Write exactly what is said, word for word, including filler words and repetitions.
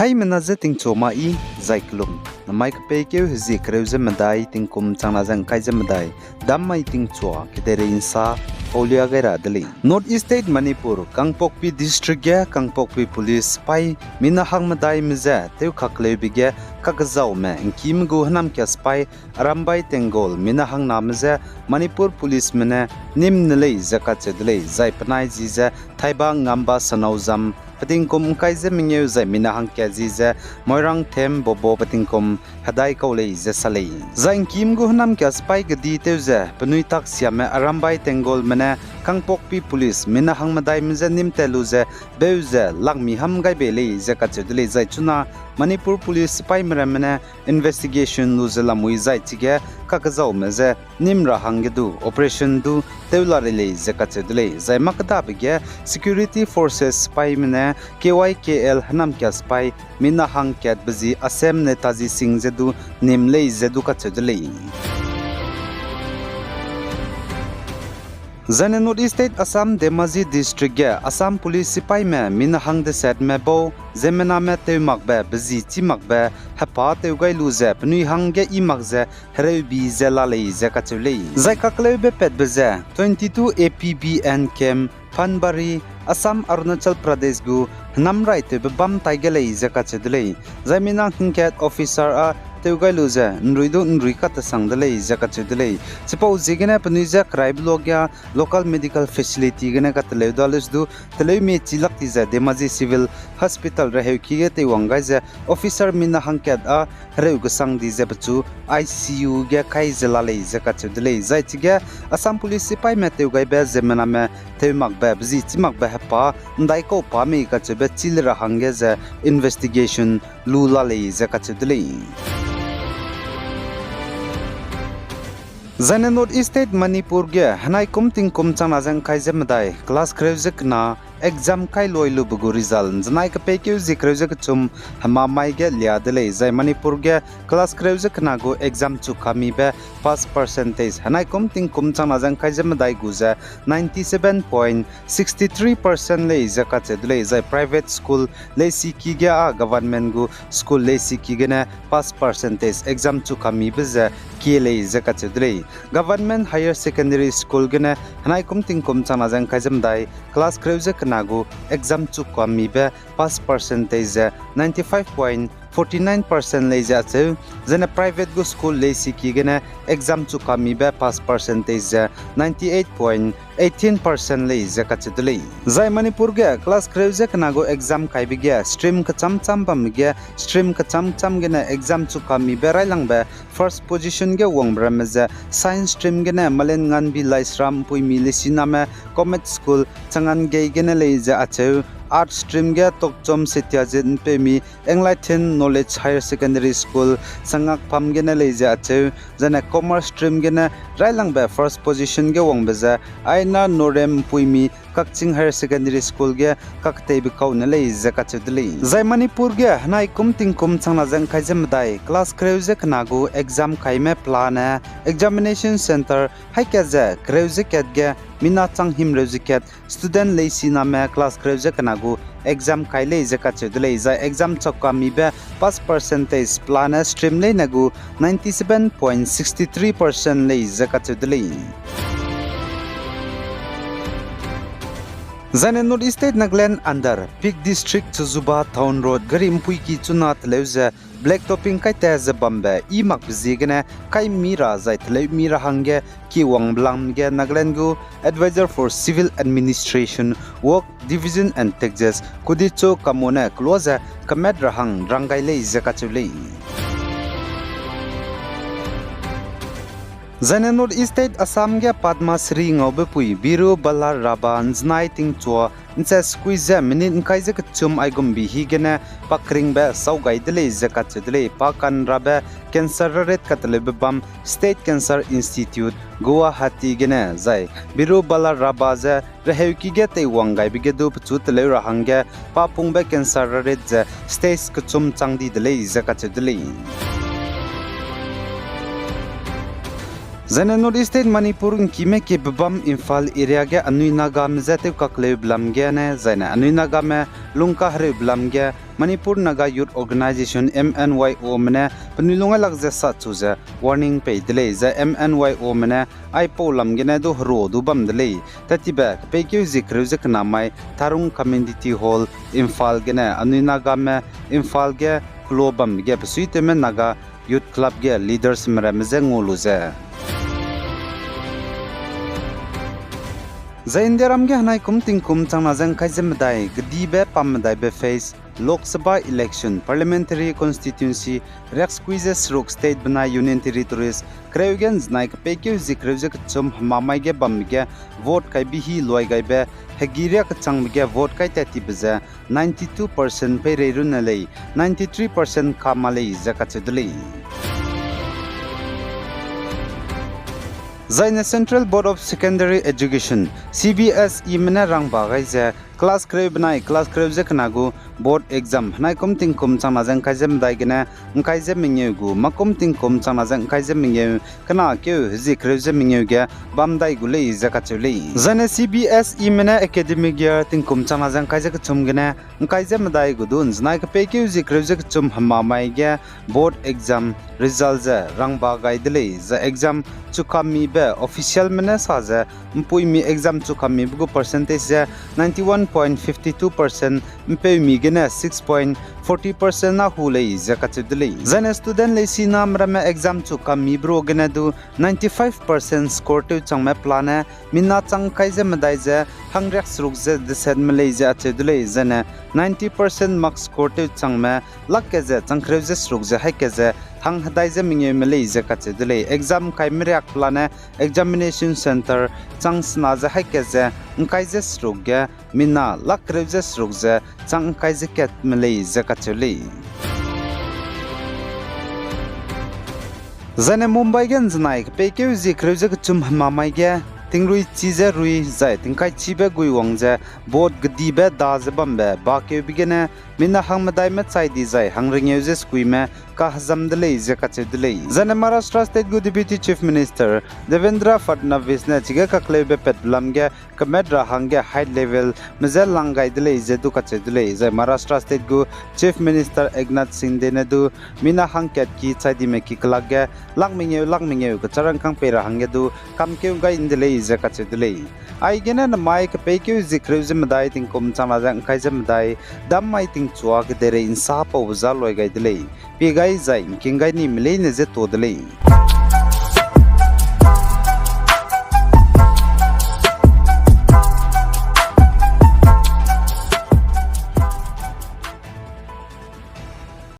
Haimena je tingchua ma i, zai kelum, namai kepeikeu hezie kereu ze medai tingkum changna ze ngkai ze medai, dam mai tingchua kedeirei nsa paulia gai ra de lei. North East State Manipur, Kangpokpi District ge Kangpokpi Police sipai mina hang medaime je tewkakleube ge kakezaume ngkîme gu hênamkia sipai Arambai Tenggol mina hangname je Manipur Policeme ne nîm ne lei ze kacheu de lei, zai penai ji ze Thaiba Ngamba Sanaozam, pe tingkum ngkai ze mengeu zai mina hangkat ji ze Moirangthem Bobo pe tingkum hedai kau lei ze sa lei. Zai ngkîme gu hênamkia sipai kedi tew ze penui taksiame Arambai Tenggolme ne Kangpokpi Police mina hang medaime je nîm tat lu ze beu ze lakmi ham gai bei lei ze kacheu de lei, zai chuna Manipur Police sipaime ramme ne investigation lu ze lamui zai chige kakezaume je nîm ra hangge du operation du tew la rei lei ze kacheu de lei, zai mâ kedabe ge security forces sipaime ne K Y K L hênamkia sipai mina hangkatbe ji Asem Netaji Singh je du nîm lei ze du kacheu de lei. Zaine North East State Assam Dhemaji District ge Assam Police sipaime mina hang desetme bau ziemmename tew makbe bezi chî makbe hepa tew gai lu ze penui hangge i mak ze hereubi ze la lei ze kacheu lei. Zai kakleube patbe ze twenty-two A P B N camp, Panbari, Assam, Arunachal Pradesh gu hênam raitewbe bam tai ge lei ze kacheu de lei. Zai mina hangkat officer â tew gai lu ze nrui du nrui katesang de lei ze kacheu de lei. Chipau ziegene penui je keraibe luage local medical facility gene kateleu da leu du, teleumi chi lak di ze Dhemaji Civil Hospital reheuki ge teiwang gai ze officer mina hangkat â hereu kesang di ze pechu I C U ge kai ze la lei ze kacheu de lei. Zai chige Assam Police sipaime tew gaibe ziemmename tew makbe bezi chî makbe hepa ndaikau pa mei kacheube chî le ra hangge ze investigation lu la lei ze kacheu de lei. Zaine North East State Manipur ge henaikum tingkum changna ze ngkai ze medai class kereu ze kena exam kai luai lube gu result nzenai kepeikeu zie kereu ze kechum hema mai ge lia de lei, zai Manipur ge class kereu ze kena gu exam chukamibe pass percentage henaikum tingkum changna ze ngkai ze medai gu ze ninety-seven point sixty-three percent lei ze kacheu de lei, zai private school leisiki ge â government gu school leisiki gene pass percentage exam chukamibe ze kie lei ze kacheu de lei. Government Higher Secondary School gene henaikum tingkum changna ze ngkai ze medai class kereu ze kena gu exam chukamibe pass percentage ze ninety-five point forty-nine percent lei ze acheu, zene private gu school leisiki gene exam chukamibe pass percentage ze ninety-eight point eighteen percent lei ze kacheu de lei. Zai Manipur ge class kereu ze kena gu exam kaibe ge stream kechamcham bambe ge stream kechamcham gene exam chukamibe railangbe first position ge wangbe ramme ze science stream gene Malen Nganbi Laisram Mpuimi Leisiname Commerce School Changangei gene lei ze acheu, arts stream ge Tokchom Satyajit Mpeumi Enlighten Knowledge Higher Secondary School Sangakpham gene lei ze acheu, zene commerce stream gene railangbe first position ge wangbe ze Aina Norem Mpuimi Kakching Higher Secondary School ge kakteibe kau ne lei ze kacheu de lei. Zai Manipur ge henaikum tingkum changna ze ngkai ze medai class kereu ze kena gu exam kaime pelane examination centre haika ze kereu ze kat ge mina chang himreu ze kat student leisiname class kereu ze kena gu exam kai lei ze kacheu de lei, zai exam chukamibe pass percentage pelane stream leine gu ninety-seven point sixty-three percent lei ze kacheu de lei. Zaine North East State Nagaland under Phek District Chozuba Town Road gari mpuiki chuna teleu ze black topping kaita ze bambe i makbe ziegene kaimi ra zai teleumi ra hangge kiwangbe lam ge Nagaland gu Advisor for Civil Administration, Work, Division and Taxes Kudicho Kamo ne kelua ze kemat ra hang rang gai lei ze kacheu lei. Zaine North East State Assam ge Padma Shri ngaube pui Biru Bala Raba nzenai tingchua nche sekui ze minute ngkai ze kechum aigumbi hi gene pakringbe sau gai de lei ze kacheu de lei. Pa kanrabe cancer rarit kateleube bam State Cancer Institute, Guwahati gene zai Biru Bala Raba ze reheuki ge teiwang gaibe ge du pechu teleu ra hangge pa pungbe cancer rarit ze stage kechum chang di de lei ze kacheu de lei. Zaine North East State Manipur ’ngkime kiebe bam Imphal area ge anui Nagame je tewkakleube lam gene, zaine anui Nagame lungkahereube lam ge Manipur Naga Youth Organisation, M N Y Ome ne penui lung ailak ze sachu ze warning pei de lei, zai M N Y Ome ne aipau lam gene du herua du bam de lei. Tattibe kepeikeu zie kereu ze kena mai Tharung Community Hall, Imphal gene anui Nagame Imphal ge kelo bambe ge besuitewme Naga Youth Club ge leadersme ramme je ngua lu ze Zai Indiaram ge henai kum tingkum changna ze ’ngkai ze medai, kedibe pam medaibe phase Lok Sabha election, parliamentary constituency riaksekui ze seruk state benai union territories kereu ge ’nzenai kepeikeu zie kereu ze kechum hemamai ge bambe ge vote kaibe hi luai gaibe hegi riak kechangbe ge vote kai tat tibe ze ninety-two percent peireirunne lei, ninety-three percent kama lei ze kacheu de lei. Zaine Central Board of Secondary Education, C B S Eme ne rangba gai ze class kereu benai class kereu ze kena gu board exam henai kum tingkum changna ze ’ngkai ze medai gene ’ngkai ze mengeu gu mâ kum tingkum changna ze ’ngkai ze mengeu kena keu hezie kereu ze mengeu ge bam dai gu lei ze kacheu lei. Zaine C B S Eme ne academic year tingkum changna ze ’ngkai ze kechum gene ’ngkai ze medai gu du ’nzenai kepeikeu zie kereu ze kechum hemamai ge board exam result ze rangba gai de lei, zai exam chukamibe officialme ne sa ze ’mpuimi exam chukamibe gu percentage ze ninety-one point fifty-two percent, ’mpeumi gene six point forty percent na hu lei ze kacheu de lei. Zaine student leisiname ramme exam chukamibe ru gene du ninety-five percent score tewchangme pelane mina chang ’ngkai ze medai ze hangriak seruk ze desetme lei ze acheu de lei, zaine ninety percent mark score tewchangme lak ke ze chang kereu ze seruk ze haî ke ze hang hedai ze mengeume lei ze kacheu de lei. Exam kaime riak pelane examination centre chang sena ze haî ke ze ’ngkai ze seruk ge mina lak kereu ze seruk ze chang ’ngkai ze katme lei ze kacheu lei. Zaine Mumbai ge ’nzenai kepeikeu zie kereu ze kechum hemamai ge tingrui chi ze rui zai tingkai chibe gui wang ze boat kedibe da ze bambe bakeube gene mina hangmedaime chai di zai hangrengeu ze sekuime kahezam de lei ze kacheu de lei. Zaine Maharashtra State gu Deputy Chief Minister Devendra Fadnavis ne chige kakleube patbe lam ge kemet ra hangge high levelme je lang gai de lei ze du kacheu de lei. Zai Maharashtra State gu Chief Minister Eknath Shinde ne du mina hangkat ki chai dime ki kelak ge lak mengeu lak mengeu kecharangkâng pei ra hangge du kamkeu gai ’nde lei ze kacheu de lei. Aigene namai kepeikeu zie kereu ze medai tingkum changna ze ’ngkai ze medai, dam mai tingchua kedeirei ’nsa paube za luai gai de lei. Pie gai zai ’ngking gai nime leine je ta de lei.